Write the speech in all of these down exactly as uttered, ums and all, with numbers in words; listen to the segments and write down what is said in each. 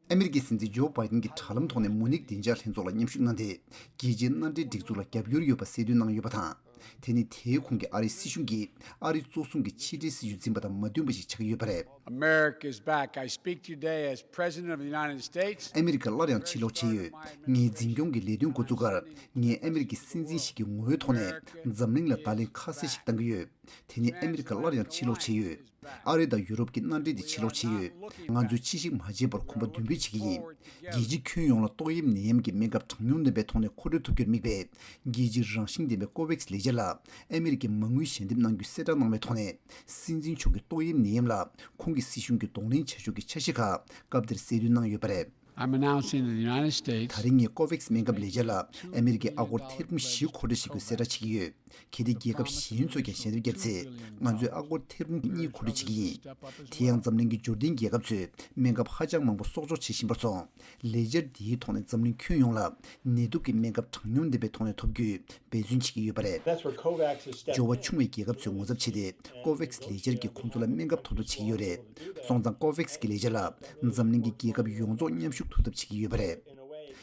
ཨ་མེ་རི་ཀའི་སྲིད་འཛིན་ཇོ་བྷའི་ཏིན་གྱིས་དྲ་ལམ་ཐོག་ནས་མུ་ནིག་བདེ་འཇགས་ལྷན་ཚོགས་ལ་མཉམ་ཞུགས་གནང་སྟེ། རྒྱལ་སྤྱིའི་མནའ་འབྲེལ་སྒྲིག་འཛུགས་ལ་རྒྱབ་སྐྱོར་ཡོད་པ་གསལ་སྟོན་གནང་ཡོད་པ་དང་། དེ་ནི་དེའི་ཁོངས་ཀྱི་ཨ་རིའི་སྲིད་གཞུང་གིས་ཨ་རིའི་གཙོ་བཟུང་གི་ཕྱི་འབྲེལ་སྲིད་ཇུས་འཛིན་པ་དང་མ་མཐུན་པ་ཞིག་ཆགས་ཀྱི་ཡོད་པ་རེད། America is back. I speak to you today as President of the United States. ཨ་མེ་རི་ཀ་སླར་ཡང་ཕྱིར་ལོག་བྱས་ཡོད། ངའི་འཛིན་སྐྱོང་གི་ལས་དོན་འགོ་འཛུགས་ཁར། ངས་ཨ་མེ་རི་ཀའི་སྲིད་འཛིན་ཞིག་གི་ངོ་བོའི་ཐོག་ནས་འཛམ་གླིང་ལ་བརྡ་ལན་ཁ་གསལ་ཞིག་བཏང་གི་ཡོད། དེ་ནི་ཨ་མེ་རི་ཀ་སླར་ཡང་ཕྱིར་ལོག་བྱས་ཡོད། ཨ་རི་དང་ཡུ་རོབ་ཀྱི་མནའ་འབྲེལ་དེ་ཕྱིར་ལོག་བྱས་ཡོད། ང་ཚོས་ཕྱི་བཤིག་མ་བྱས་པར་གོམ་པ་མདུན་སྤོས་བྱེད་ཀྱི་ཡིན། རྒྱལ་སྤྱི་ཁྱོན་ཡོངས་ལ་ཏོག་དབྱིབས་ནད་ཡམས་ཀྱི་སྨན་ཁབ་གྲངས་ཉུང་ལྡན་པའི་ཐོག་ནས་མཁོ་སྤྲོད་ཐུབ་རྒྱུར་དམིགས་པའི་རྒྱལ་སྤྱིའི་རང་བཞིན་ལྡན་པའི་ཀོ་ཝེག་སི་ལས་འཆར་ལ་ཨ་མེ་རི་ཀས་མ་དངུལ་ཞལ་འདེབས་གནང་རྒྱུའི་གསལ་བསྒྲགས་གནང་བའི་ཐོག་ནས། སྲིད་འཛིན་མཆོག་གིས་ཏོག་དབྱིབས་ནད་ཡམས་ལ་ཁོང་གི་སྲིད་གཞུང་གིས་གདོང་ལེན་བྱ་ཕྱོགས་ཀྱི་འཆར་གཞི་ཁག་སྐབས་དེར་གསལ་སྟོན་གནང་ཡོད་པ་རེད། I'm announcing that the United States ད་རིང་ངས་ཀོ་ཝེག་སི་སྨན་ཁབ་ལས་འཆར་ལ་ཨ་མེ་རི་ཀས་ཨ་སྒོར་ཐེར་འབུམ་བཞི་མཁོ་སྤྲོད་བྱེད་རྒྱུའི་གསལ་བསྒྲགས་བྱེད་ཀྱི་ཡོད། གལ་ཏེ་རྒྱལ་ཁབ་གཞན་ཚོས་ཀྱང་ཞལ་འདེབས་བརྒྱབ་ཚེ། ང་ཚོས་ཨ་སྒོར་ཐེར་འབུམ་གཉིས་མཁོ་སྤྲོད་བྱེད་ཀྱི་ཡིན། དེ་ཡང་འཛམ་གླིང་གི་འབྱོར་ལྡན་རྒྱལ་ཁབ་ཚོས་སྨན་ཁབ་ཧ་ཅང་མང་པོ་གསོག་འཇོག་བྱེད་བཞིན་པར་སོང་། ལས་འཆར་འདིའི་ཐོག་ནས་འཛམ་གླིང་ཁྱོན་ཡོངས་ལ་ནད་དུག་གི་སྨན་ཁབ་གྲངས་ཉུང་ལྡན་པའི་ཐོག་ནས་ཐོབ་རྒྱུའི་འབད་བརྩོན་བྱེད་ཀྱི་ཡོད་པ་རེད། འབྱོར་བ་ཆུང་བའི་རྒྱལ་ཁབ་ཚོས་ངོ་ཚབ་བྱས་ཏེ། ཀོ་ཝེག་སི་ལས་འཆར་གྱིས་ཁོང་ཚོ་ལ་སྨན་ཁབ་ཐོབ་ཐབས་བྱེད་ཀྱི་ཡོད་རེད། སོང་ཙང་ཀོ་ཝེག་སི་གི་ལས་འཆར་ལ་འཛམ་གླིང་གི་རྒྱལ་ཁབ་ཡོངས་རྫོགས་མཉམ་ཞུགས་ཐུབ་ཐབས་བྱེད་ཀྱི་ཡོད་པ་རེད།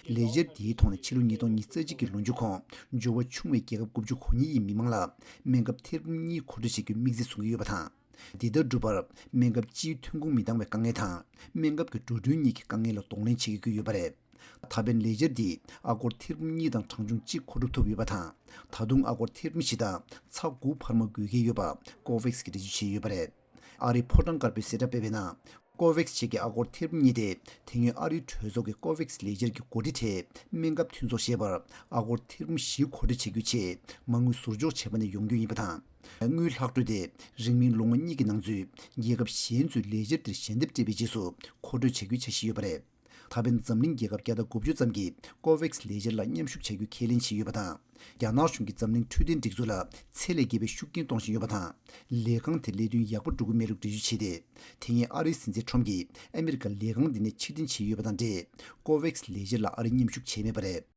ལས་འཆར་འདིའི་ཐོག་ནས་ཕྱི་ལོ་ཉིས་སྟོང་ཉི་ཤུ་རྩ་གཅིག་གི་ལོ་མཇུག་གོང་འབྱོར་བ་ཆུང་བའི་རྒྱལ་ཁབ་དགུ་བཅུ་གོ་གཉིས་ཡི་མི་མང་ལ་སྨན་ཁབ་ཐེར་འབུམ་གཉིས་མཁོ་སྤྲོད་བྱེད་རྒྱུའི་དམིགས་ཚད་བཟུང་གི་ཡོད་པ་དང་། འདི་ལྟར་བསྒྲུབ་པར་སྨན་ཁབ་སྤྱིའི་ཐོན་ཁུངས་མི་འདང་བའི་དཀའ་ངལ་དང་སྨན་ཁབ་ཀྱི་འགྲོ་གྲོན་གཉིས་ཀྱི་དཀའ་ངལ་ལ་གདོང་ལེན་བྱེད་ཀྱི་ཡོད་པ་རེད། ད་ཕན་ལས་འཆར་འདིས་ཨ་སྒོར་ཐེར་འབུམ་གཉིས་དང་གྲངས་ཆུང་གཅིག་མཁོ་སྒྲུབ་ཐུབ་ཡོད་པ་དང་། ད་དུང་ཨ་སྒོར་ཐེར་འབུམ་བཞི་དང་ཚེག་དགུ་འཕར་མ་དགོས་ཀྱི་ཡོད་པ་ཀོ་ཝེག་སི་གིས་འགྲེལ་བརྗོད་བྱས་ཡོད་པ་རེད། ཨ་རིའི་ཕོ་བྲང་དཀར་པོས་གསལ་བསྒྲགས་སྤེལ་བའི་ནང་། ཀོ་ཝེག་སི་ཆེད་ཀྱི་ཨ་སྒོར་ཐེར་འབུམ་གཉིས་དེ་དེ་སྔོན་ཨ་རིའི་གྲོས་ཚོགས་ཀྱི་ཀོ་ཝེག་སི་ལས་འཆར་གྱི་འགོ་ཁྲིད་གྲས་སྨན་ཁབ་མཐུན་ཚོགས་ཞེས་པར་ཨ་སྒོར་ཐེར་འབུམ་བཞི་མཁོ་སྤྲོད་བྱེད་རྒྱུའི་ཆེད་མ་དངུལ་ཟུར་འཇོག་བྱས་པ་ནས་ཡོང་རྒྱུ་ཡིན་པ་དང་། དངུལ་ལྷག་འཕྲོ་དེ་རིང་མིན་ལོ་ངོ་གཉིས་ཀྱི་ནང་ཚུད་རྒྱལ་ཁབ་གཞན་ཚོས་ལས་འཆར་དེར་ཞལ་འདེབས་སྤྲད་པའི་རྗེས་སུ་མཁོ་སྤྲོད་བྱ་རྒྱུའི་འཆར་གཞི་ཡོད་པ་རེད། ད་ཕན་འཛམ་གླིང་རྒྱལ་ཁབ་བརྒྱ་དང་དགུ་བཅུ་ཙམ་གྱིས་ཀོ་ཝེག་སི་ལས་འཆར་ལ་མཉམ་ཞུགས་བྱ་རྒྱུ་ཁས་ལེན་བྱས་ཡོད་པ་དང་། རྒྱ་ནག་གཞུང་གིས་འཛམ་གླིང་འཕྲོད་བསྟེན་སྒྲིག་འཛུགས་ལ་ཚད་ལས་བརྒལ་བའི་ཤུགས་རྐྱེན་གཏོང་བཞིན་ཡོད་པ་དང་། ལས་ཁང་དེ་ལས་དོན་ཡག་པོ་འགྲོ་གི་མེད་ལུགས་འགྲེལ་བརྗོད་བྱས་ཏེ། དེ་སྔོན་ཨ་རིའི་སྲིད་འཛིན་ཁྲོམ་གྱིས་ཨ་མེ་རི་ཀ་ལས་ཁང་འདི་ནས་ཕྱིར་འཐེན་བྱས་ཡོད་པ་དང་འབྲེལ། ཀོ་ཝེག་སི་ལས་འཆར་ལ་ཨ་རི་མཉམ་ཞུགས་བྱས་མེད་པ་རེད།